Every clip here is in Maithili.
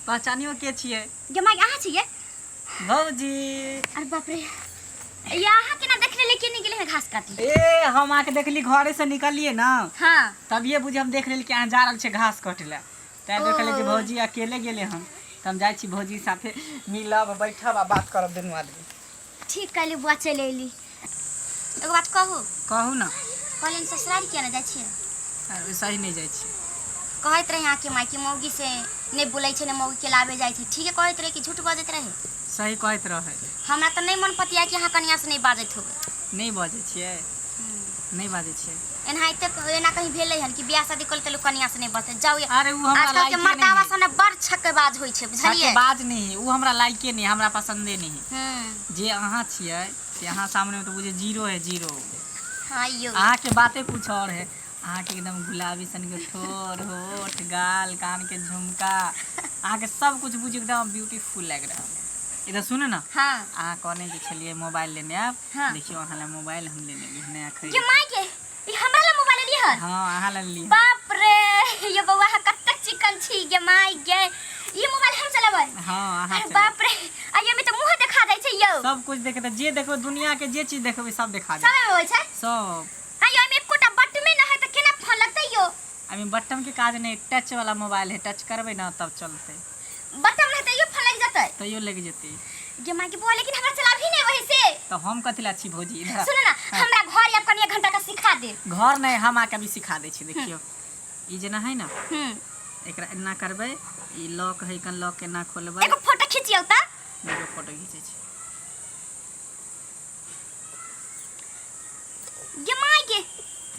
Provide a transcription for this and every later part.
पहचानियो के छियै? गे माय, अहाँ छियै? भौजी। अरे बाप रे, ये अहाँ केना देख लेलियै? केने गेलै हँ घास काटे? ए, हम अहाँके देखली, घरे से निकलिए ना। तभिए बुझे हम देख लेली कि अहाँ जा रहल छियै घास काटे लए। तैं देखलियै कि ओ। भौजी अकेले गेलै हन, तऽ हम जाइ छी, भौजी साथे मिलब, बैठब आ बात करब दुनू आदमी। ठीक कहली बुआ, चलि अयली। एगो बात कहू? कहू ना। कहलियनि ससुरारी किया नहि जाइ छियै? आर सही नहि जाइ छियै। कहैत रहे अहाँके माय कि मौगी से नहि बोलै छै, ने मौगी के लाबे जाइ छै। ठीके कहैत रहे कि झूठ बजैत रहे? सही कहैत रहै। हमरा तऽ नहि मन पतिया कि अहाँ कनिया से नहि बाजैत होबै। नहि बजै छियै, नहि बाजै छियै। एनाहिते एना कहीं भेलै हन कि बियाह शादी कऽ लेतै लोक, कनिया से नहि बजतै? जाउ ये। अरे, उ हमरा आजकल के लायके नहीं मर्दावा है। सब ने बड़ छक्केबाज होइ छै, बुझलियै? बाज नहीं है, उ हमरा लायके नहीं, हमरा पसंदे नहीं है। जे अहाँ छियै से अहाँ सामने में तो बुझे जीरो है, जीरो। हाँ यौ। अहाँ के बाते कुछ और है। अहाँ के एकदम गुलाबी सन के ठोर, होठ, गाल, कान के झुमका, अहाँ के सब कुछ बुझ एकदम ब्यूटीफुल लग रहा है। इधर सुनू ना। अहाँ कहने जे छलियै मोबाइल लेने आयब। देखियौ, अहाँ ला मोबाइल हम लेने एलियै, नया खरीद। के माय के, ई हमरा ला मोबाइल लेलियै हन? हाँ, अहाँ ला लेलियै। बाप रे, ये बौआ, अहाँ कतेक चिकन छी गे माय गे। ई मोबाइल हम चलेबै? हाँ, अहाँ अरे चलेबै। बाप रे, आ ये में तऽ मुँह देखा दै छै यौ। सब कुछ देखे, जे देखबै, दुनिया के जे चीज देखबै, सब देखा सब देत। एहिमे होइ छै? सब। आ यो एहिमे एकोटा बटमे नहि है तऽ केना फोन लगतै यौ? अभी बटन के काज नहीं, टच वाला मोबाइल है, टच करबै ना तब चलतै। बटन नहीं तैयो फोन लागि जेतै? तैयो लागि जेतै। गे माय के बुआ, लेकिन हमरा चलाबही नहीं वही से। तो हम कथी ला छी भौजी इधर आ। सुनो ना। हमरा घर आब कनी एक घंटा का सिखा दे। घर नहीं, हम आके अभी सिखा दै छी। देखियौ, ई जेना है ना, एकरा एना करबै, ई लॉक है, कन लॉक केना खोलबै। एगो फोटो खींचियौ त। देखियौ, फोटो घीचै छी। गे माय गे।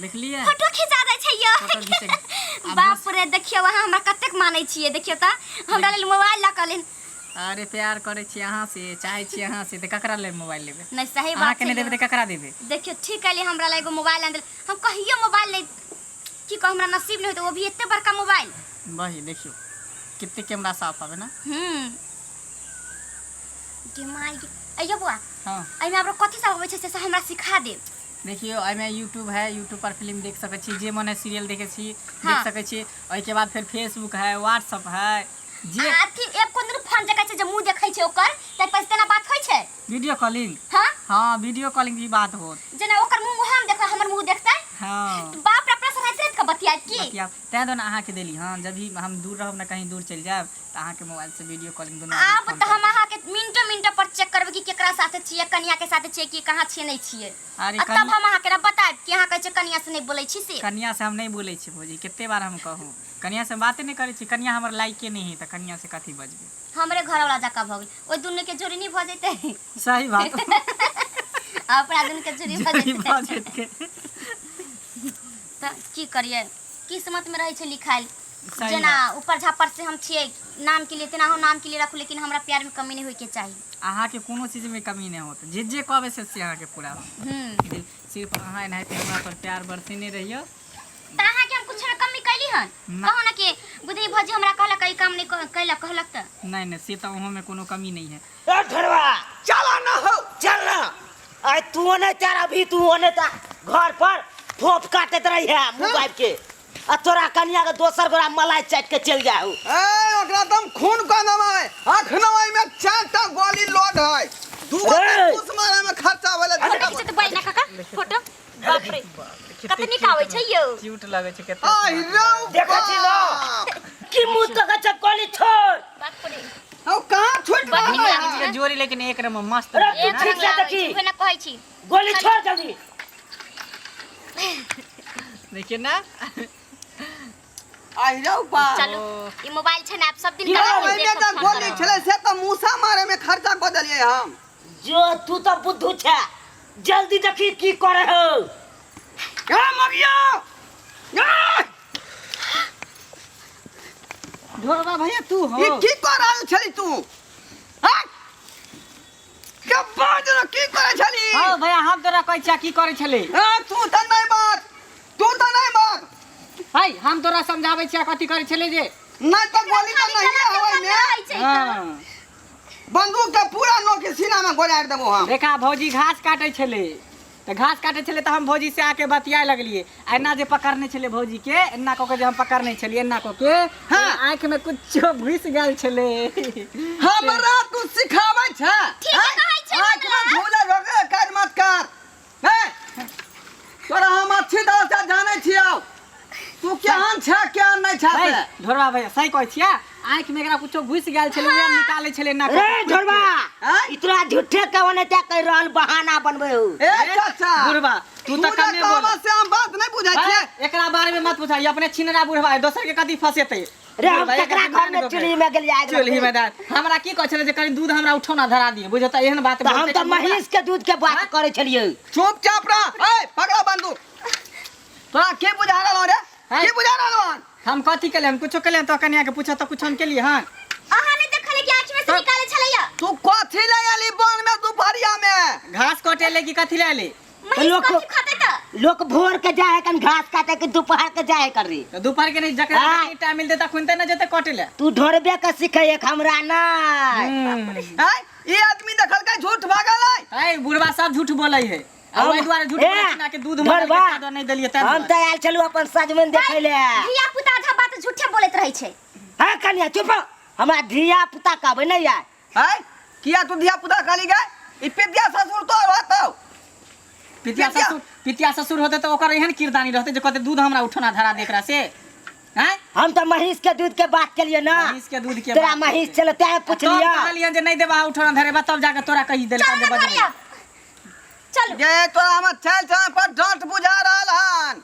देखलियै? फोटो खिंचा दै छै यौ। फोटो घीचै। आब बाप रे, देखियौ, अहाँ हमरा कतेक मानै छियै। देखियौ तऽ, हमरा लेल मोबाइल लऽ कऽ लेल। अरे, प्यार करै छी अहाँ से, चाहै छी अहाँ से, तऽ ककरा लेल मोबाइल लेबै? नहि, सही बात अहाँके छै नहि देबै यौ। तऽ ककरा देबै? देखियौ, ठीक कहलियै, हमरा लए एगो मोबाइल आनि देल। हम कहियो मोबाइल नहि, की कहू, हमरा नसीब नहि होइत, वो भी एते बड़का मोबाइल। वही देखियौ, कते कैमरा साफ आबै ना। गे माय गे, अइयो बौआ। एहिमे आब कथी सब अबै छै से सब हमरा सिखा देब। देखियौ, एहिमे यूट्यूब है, यूट्यूब पर फिल्म देख सकै छी, जे मन है सीरियल देखै छी, देख सकै छी। ओहिके बाद फेर फेसबुक है, व्हाट्सअप है, जे आ अथी एप कोन दुनू फोन जकाँ छै जे मुँह देखै छै ओकर, ताहि पर तेना बात होइ छै? Video calling. हाँ। हाँ, वीडियो कॉलिंग भी बात होत। जेना ओकर मुँह हम देखबै, हमर मुँह देखतै? हाँ। तऽ बाप रे, अपना से राति राति कऽ बतियात की? बतियाब। तेँ दुआरे अहाँके देली। हाँ, जब भी हम दूर रहब ने, कहीं दूर चलि जायब, तऽ अहाँके मोबाइल से वीडियो कॉलिंग दुनू आदमी आब फोन तऽ करब। हम अहाँके मिनटो मिनटो पर चेक करबै कि केकरा साथे छियै, कनिया के साथे छियै कि कहाँ छियै, नहि छियै। अरे, आ तब कनिया हम अहाँके ने बतायब कि अहाँ कहै छियै कनिया से नहि बोलै छी से। कनिया से हम नहि बोलै छी भौजी, कते बार हम कहू, कनिया से बाते नहि करै छी। कनिया हमर लायके नहि है, तऽ कनिया से कथी बजबै? हमरे घरवाला जकाँ भऽ गेल। ओहि दुनू के जोड़ी नहि भऽ जेतै? सही बात। अपना दुनू के जोड़ी भऽ जोड़ी जेतै। भऽ जेतै। तऽ की करियै, किस्मत में रहै छै लिखायल। सही जेना बात। ऊपर झापर से हम छियै नाम के लिए, तेना हम नाम के लिए रखू, लेकिन हमरा प्यार में कमी नहीं होय के चाही। अहाँके कोनो चीजमे कमी नहि होत। जे जे कहबै से अहाँके पूरा होत। सिर्फ अहाँ एनाहिते हमरा पर प्यार बरसेने रहियौ। तऽ अहाँके हम कुछ में कमी कैली हन? ना। कहू ने कि बुधनी भौजी हमरा कहलक ई काम नहीं कैलक, कहलक तऽ। नहि नहि, से तऽ ओहोमे कोनो कमी नहि है। ए ढेरवा, चला ना हो। चल ना। आइ तू ओने तार, अभी तू ओने ता घर पर फोफ काटैत रही है मुँह बाबि के, आ तोरा कनिया के दोसर गोरा मलाई चाटि के चलि जाऊ। ए, ओकरा एकदम खून कऽ देबै। अखनो एहिमे चारिटा गोली लोड है, दू गो ए! कुछ मारे में खर्चा भेलै। फोटो खींचते तऽ बोल ना काका, फोटो। बाप रे, कते नीक आबै छै यौ। क्यूट लगै छै कते। आहि रौ। देखै छी ना? बाप। की मुँह तक छै, गोली छोड़। बाप रे। हौ, कहाँ छूट बड़ नीक रहलै? लागै छै। के जोड़ी लेकिन एक नंबर मस्त। अरे, तू एक ठीक रंग से लागै देखी। छै, उहे ना कहै छी। गोली छोड़ जल्दी। देखिए ना। आहि रौ बाप। चलू, ई मोबाइल छै ने, आब सब दिन की करा हो? के ओहिमे देखब तऽ फोन गोली करब। छलै, से तऽ मूसा मारे में खर्चा कऽ देलियै हम। जो, तू तऽ बुद्धू छै, जल्दी देखी की करे हो। हे मगिया, ए! ढोरबा भैया, तू हो? ई की कर रहल छली तू? हैं के बाज न, की करे छली? हाँ भैया, हम तोरा कहै छियै की करै छलै। ए, तू तऽ नहि बाज, तू तऽ नहि बाज। है, हम तोरा समझाबै छियै कथी करै छलै जे। नहि तऽ गोली तऽ खाली नहिए गलत होय काम मे। रहै छै तऽ। हाँ। बंदूक के पूरा नोक के सीना में गोजारि देबो हम। देखा, भौजी घास काटै छलै। तऽ घास काटे छलै तऽ हम भौजी से आके बतियाए लगलियै आ एना जे पकड़ने छलै भौजी के एना कऽ के जे हम पकड़ने छलियै एना कऽ के हाँ। आँखि में कुछो घुसि गेल छलै। हमरा तू सिखाबै छै? ठीके कहै छै। आँख में झूला रोके काज मत कर। हे, तोरा हम अच्छी तरह से जानै छियौ, तू केहन छै केहन नहि छै से। ढोरबा भैया, सही कहै छियै, आँखि में एकरा कुछो घुसि गेल छलै, उएह निकालै छलै एना कऽ रे के। ढोरबा, आँय? इतना झूठे के ओने ते कह रहल बहाना बनबै हो। ए चाचा, बुढ़बा तू तऽ जे कमे कहबह बोल। से हम बात नहि बुझै छियै। एकरा बारे में मत पूछा, ई अपने छिनरा बुढ़बा है, दोसर के कथी फंसेतै? रे हम बुढ़बा, केकरा एकर घर में दिमाग चूल्ही में गेलियै आगि चूल्ही लगबै? में दाल हमरा की कहै छलै जे कनि दूध हमरा उठौना धरा दिए, बुझौ तऽ एहन बात तऽ हम बोलतै तऽ कि बुढ़बा। महींस के दूध के बात करै छलियै। चुपचाप रह। ए, पकड़ा बंदूक। तोरा के बुझा रहल रे? हैं? के बुझा रहल हन? हम कथी केलियै? हम कुछो केलियै? तो कनिया के पूछो तऽ कुछो हम केलियै हन? अहाँ नहि देखलियै कि आँखि में से निकाले छलैया? तू कथी ले एली वन में दुपहरिया में? घास कटे ले कि कथी ले एली? महींस लोक- कथी खतै तऽ? लोक भोर के जाए कन घास काटे के दोपहर के जाए कर रे? तऽ दोपहर के नहीं, जकरा हाँ। जखनी टाइम मिलतै तखन ते ने जेतै कटे ले। तू ढोरबे के सिखे एक हमरा नहीं। हैं, ई आदमी देखलकै झूठ भागल है। है बुढ़बा सब झूठ बोलै है आ हम- ओहि दुआरे झूठ ए, बोलै छै ना कि दूध ढोरबा, मरल के नहीं देलियै तै हम दुआरे। तऽ आयल छलहुँ अपन सजमनि देखै ले। धिया पुता आधा बात झूठे बोलैत रहै छै। हाँ कनिया चुप रहो, हमरा धिया पुता कहबै नहीं आय। हैं, किया तू धिया पुता कहली गे? ई पितिया ससुर तोर होतौ। पितिया पितिया- ससुर, पितिया ससुर होते तऽ ओकर एहन किरदानी रहते जे कहते दूध हमरा उठौना धरा दे एकरा से। हैं? हम तऽ महींस के दूध के बात केलियै ना। महींस के दूध के तोरा बात। महींस छलै तें तब पुछलियै। कहलियन जे नहीं देबा उठौना धरेबा तब जाके तोरा कहि देलका चलू जे ने बजबै। घरे आब, चलू। गे, तोरा हमर चाल चलन पर डांट बुझा रहल हन।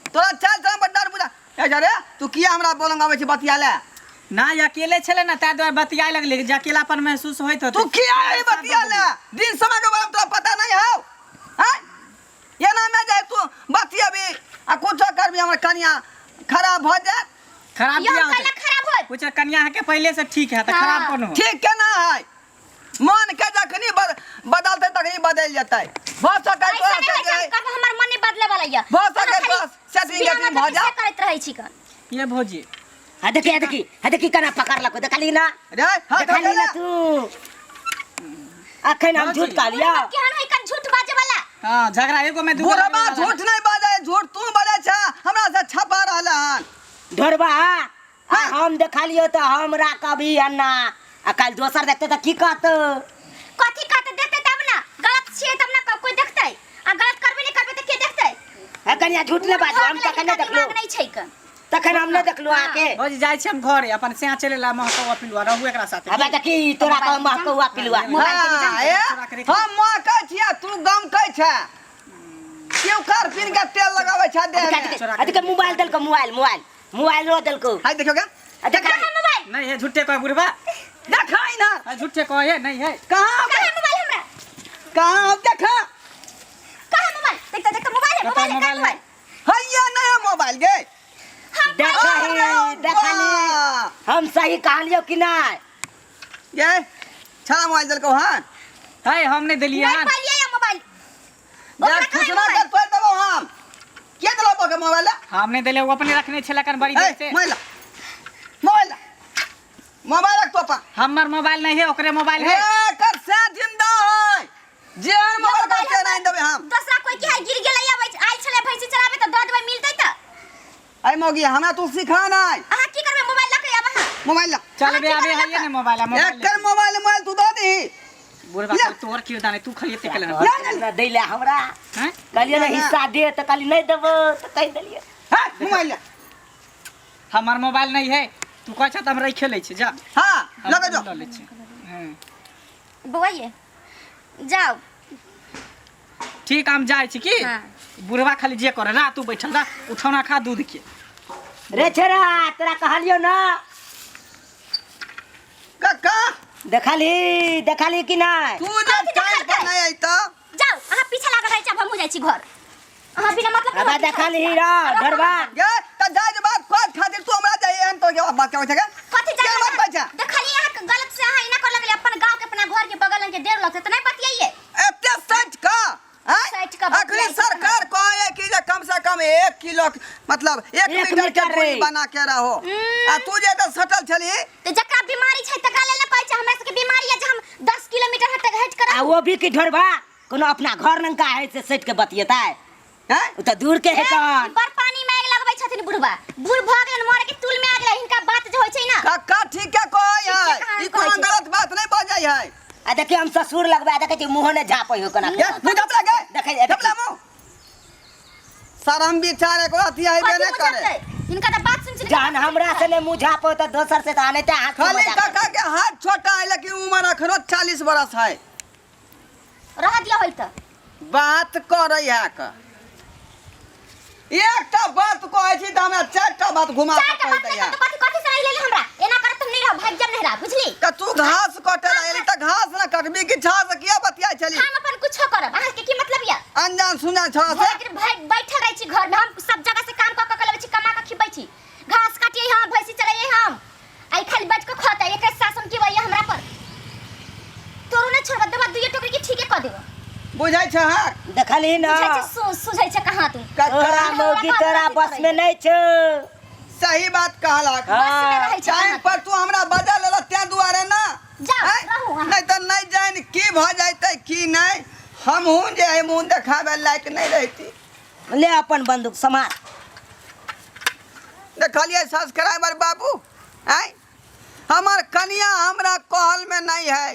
तोरा चाल चलन पर डांट बुझा। ए जा रे, तू किया हमरा बोलंग आबै छी बतिया ले? ना अकेले छलै ना ताहि दुआरे बतियाए लगलै जे अकेलापन महसूस होइत होतै। तू किया एली बतिया ले? दिन समय के बारे में तोरा पता नहीं हौ? हैं, एना में जाय तू बतियाबी आ कुछो करबी, हमर कनिया खराब भऽ जायत। खराब यौ किया कैला होतै? खराब होत? कुछ कनिया के पहले से ठीक है तऽ हाँ। खराब कोन हो? ठीक केना है? मन के जखनी बदलतै तखनी बदलि जेतै। भऽ सकै ऐसा तोरा नहि होइ छै, से हम कहब हमर मन नहि बदले वाला यऽ। भऽ सकै अहाँ खाली तोरा सेटिंग बिना गेटिंग भऽ मतलब जाए। के करैत रहै छी कन। ये भौजी। हाँ देखी, हाँ देखी, हाँ देखी केना पकड़लको, देखली ना? रे हाथ देखली ना हटेला। तू? अखन हम झूठ कहलियौ? बुढ़बा केहन होइ कन झूठ बाजे वाला? हाँ, झगड़ा एगो में दूगो बुढ़बा लगबे वाला। झूठ नहीं बाजै, झूठ तू बाजै छै, हमरा से छपा रहल हन। ढोरबा, आ हम देखलियौ तऽ हमरा कभी अन्ना आ काल्हि दोसर देखतै तऽ की कहतौ? कथी कहतै? देखतै तब ना, गलत छियै तब ना कोई देखतै, आ गलत करबे नहि करबै तऽ के देखतै? हे कनिया, झूठ नहि बाजू, हम तखन नहि देखलहुँ। दिमाग नहि छै कन। तखन हम नहि देखलहुँ अहाँके। भौजी, जाइ छी हम घरे अपन सैया चले ला महकौआ पिलुआ रहू एकरा साथे। हबे देखी तोरा कह महकौआ पिलुआ। हाँ, ए, हम महकै छियै, तू गमकै छै। क्यों कर पीन के तेल लगाबै छै देह में? आ देखी मोबाइल देलको, मोबाइल मोबाइल मोबाइल रो देलको। हाय देखियो के। आ देखा। कहाँ मोबाइल? नहीं है, झूठे कह बुढ़बा। देखा ना। आ झूठे कह है, नहीं है। कहाँ? कहाँ मोबाइल हमरा? कहाँ देखा? कहाँ मोबाइल? देखता देखता मोबाइल है, कतऽ मोबाइल है, कहाँ मोबाइल है? मोबाइल? हैया नया मोबाइल गे। देखही, अरे देखली। वाह। हम सही कहलियौ कि नहि? ये छड़ा मोबाइल देलको हन। है हम नहीं देलियै नहीं हन। पालियै या मोबाइल। जा ओकरा कहाँ खुसना मोबाइल? कर तोड़ देबो हम। के देलको के मोबाइल? हम नहीं देलियै, ओ अपने रखने छलै कन बड़ी ए देर से। मोबाइल ला। मोबाइल ला। मोबाइल रख तोपा। हमर मोबाइल नहीं है, ओकरे मोबाइल है। ए कर से जिंदा है। जे मोबाइल मोबाइल के नहीं देबे हम। दोसरा कोई के है गिर गेलै आबै आयल छलै भैंसी चराबे तऽ दऽ देबै मिलतै तऽ। ए मोगी, हमरा तू सिखा नहीं। अहाँ की करबै मोबाइल लऽ के आब अहाँ? मोबाइल ला। चल बे, आबे है ने मोबाइल, आ मोबाइल एकर मोबाइल मोबाइल तू दऽ दही। बुढ़बा ला। तोहर किरदानी तू खाली एते केले ना दै ले हमरा। हैं? कहलियै ने हिस्सा दे तऽ कहली नहि देबो तऽ कहि देलियै। हैं, मोबाइल ला। हमर मोबाइल नहीं है, तू कहै छ तऽ हम रखे लै छी, जा। हाँ, हम लऽ के जो। लऽ लै छी। हम्म। बौआ ये जाओ। ठीक, हम जाइ छी की? हाँ। बुढ़बा खाली जे करे रा, तू बैठल रह, उठौना खा दूध के। रे छेरा, तोरा कहलियौ ना? काका देखली, देखली कि नहि? तू जे कथी टाइम पर देखलकै? नहीं अइतौ। जाओ, अहाँ पीछे लागल रहै छी, आब हमहूँ जाइ छी घर। अहाँ बिना मतलब के अबे हमरा पीछा देखली लागल रा, छी। ढोरबा। गे त जाय जे बात खोज खातिर तू हमरा जाय एहन तो के बात कहै छै गे? कथी जाय के बात कहै छै? देखलियै अहाँ के गलत से अहाँ एना कर लगलियै, अपन गांव के अपना घर के बगल के 1.5 लाख से तऽ नहि बतियाइए। एते सच का? हैं? सच का अखनी बतियाइ छै। सरकार कहै कि जे कम से कम 1 किलो मतलब 1 एक मीटर के मीटर दूरी रे। बना के रहो। आ तू जे एतऽ सटल छली तऽ जकरा बीमारी छै तकरा लेल ने कहै छै, हमरा सबके बीमारी है जे हम 10 किलोमीटर हट हट कर आ वो भी की ढोरबा? कोनो अपना घर नंका है से सटि के बतियेतै? हैं? ओ तऽ दूर के है कन। बड़ पानी में आगि लगबै छथिन बुढ़बा, बूढ़ भऽ गेलन, मरे के तुल में आ गेलै, हिनका बात जे होइ छै ना। कक्का ठीके कहै ठीके है, कहाँ ई कहै कोनो छै? गलत बात नहि बजै है। आ देखियौ हम ससुर लगबै, देखै छी मुँहो नहि झाँपै हो कोना। ये, मुँह झपला गे। देखै झपला मुँह। शरम विचार एको अथी हेबे कथी नहि करे। बुझतै? हिनका तऽ बात सुनि सुनि जहन हमरा से नहि मुँह झाँपो तऽ दोसर से तऽ आनैते हाथ खाली काका के हाथ छोटा है लेकिन उम्र अखनो 40 बरस है। रह दिया होई तऽ। बात करै है का। एकटा बात कहै छी तऽ हमरा चारिटा बात घुमा चार के टा कहि बात दैया। नहि कथी कथी से रहि लेली हमरा, एना करत तुम नहीं रह, भाग जब नहीं रह, बुझली? तऽ तू घास कटे ला एली तऽ घास न कटबी कि छा से किया बतियाइ छली? हम अपन कुछो करब, अहाँ के की मतलब या? अनजान सुनजान छा से। भरि दिन भाग बैठल रहै छी घर में, हम सब जगह से काम कऽ कऽ के लबै छी, कमा कऽ खिबै छी, घास काटियै हम, भैंसी चरैयै हम, आई खाली बैठ के खतै, एकर शासन की वैया हमरा पर। तोरो नहीं छोड़ब, देबा दुइये टोकरी के ठीके कऽ देबो। बुझै छ हाँ? देखलही न? बुझै छै, सुझै छै कहाँ तू? कक्का, तोरा मौगी तोरा बस में नहीं छौ। सही बात कहलक। बस में रहै छै टाइम कहाँ? पर तू हमरा बजा लेलक तें दुआरे ना। जाउ, आँय? रहू अहाँ। नहीं तऽ नहीं जानि की भऽ जैतै की नहीं, हमहूँ जे है मुँह देखाबै लायक नहीं रहती। ले अपन बंदूक सम्हार। देखलियै सब्सक्राइबर बाबू, आँय हमर कनिया हमरा कहल में नहीं है।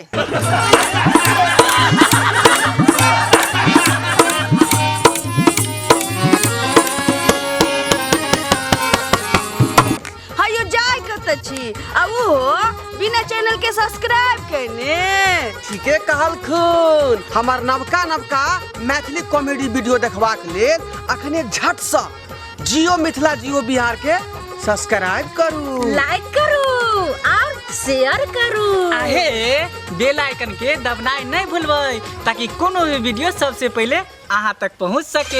हयो जाय कतऽ छी आ ओहो बिना चैनल के सब्सक्राइब केने? ठीके कहलखुन। हमर नवका नवका मैथिली कॉमेडी वीडियो देखबाक लेल अखने झटसँ जियो मिथिला जियो बिहार के सब्सक्राइब करू, लाइक करू और शेयर करू। आहे बेल आइकन के दबनाइ नहीं भूलबै ताकि कोनो भी वीडियो सबसे पहले अहाँ तक पहुँच सके।